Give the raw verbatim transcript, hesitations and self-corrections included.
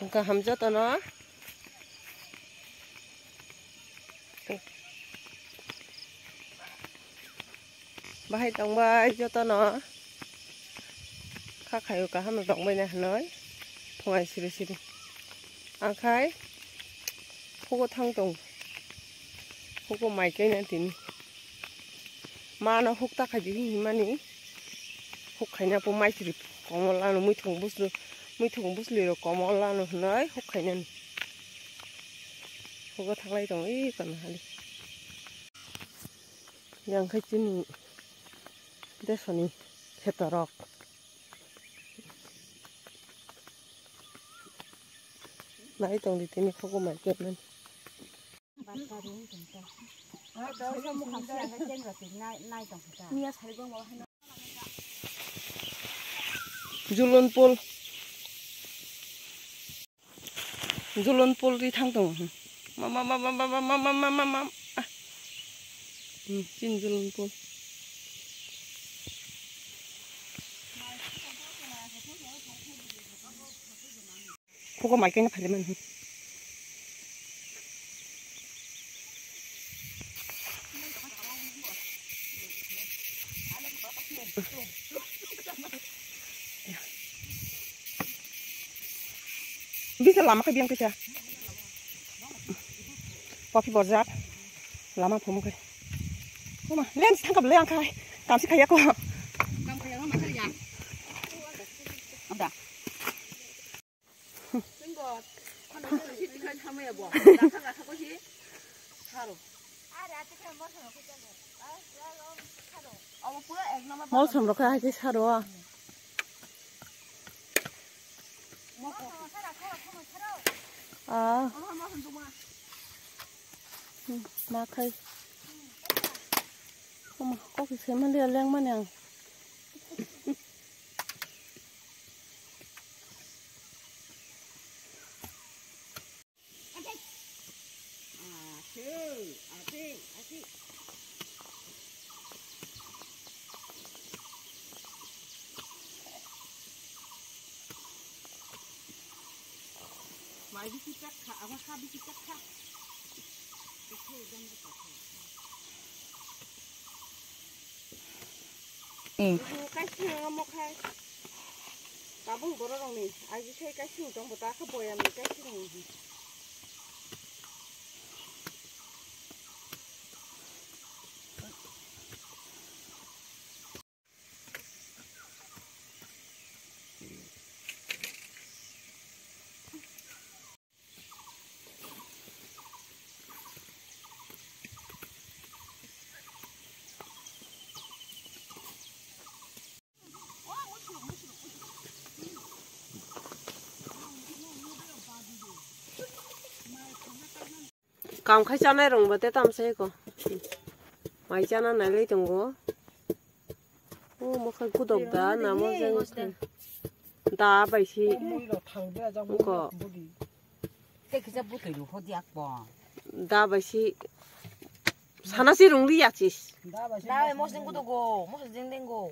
Kaham jotono. Bahai tongbai jotono. Kha khaio kaham tongbai na hinoi. Phungai siri siri. Angkhai phugo thang tong. Phugo mai kaina tini. Mano huk ta khai di hinmani. Huk khaina po mai siri komol ano muithung buslu, muithung busli ro komol ano hinoi huk khainani. Hugo thanglai tong i kono hali. Yang khai chini desoni khetorok. Nai tong di tini hugo mai kemani. Julun pol. Julun pol ri thang tongo. Ma, ma, ma. Ah. Hmm, chin julun pol. Phugo mai kaina phailaimani. Bisa lama khe biyang kisa. Kopi borjak. Lama phumu khe. Oma, lens thangkap le angkhai. Kamsi khaya ko. Kam khaya ma khaya. Amda. Mosam rok hai khe saro. Ah. Hmm, ma khai. Oma, kok se mali leng mani ang. Mai bisi pek kha, abo kha bisi pek kha. Kaising omo khai. Tabuk borok rokni aji sai kaising tong bo ta khe boyam ni kaising ni. Kam khai chanai rwng bo te tam se ko. Mai chana nai lai tongo. O mo khai kudok da namo jani khai. Da bai si. Ko. Te kisa butui ru hodi akbo. Da bai si. Sana si rung ri ya chis. Da bai mosling kudogo, mosling denggo.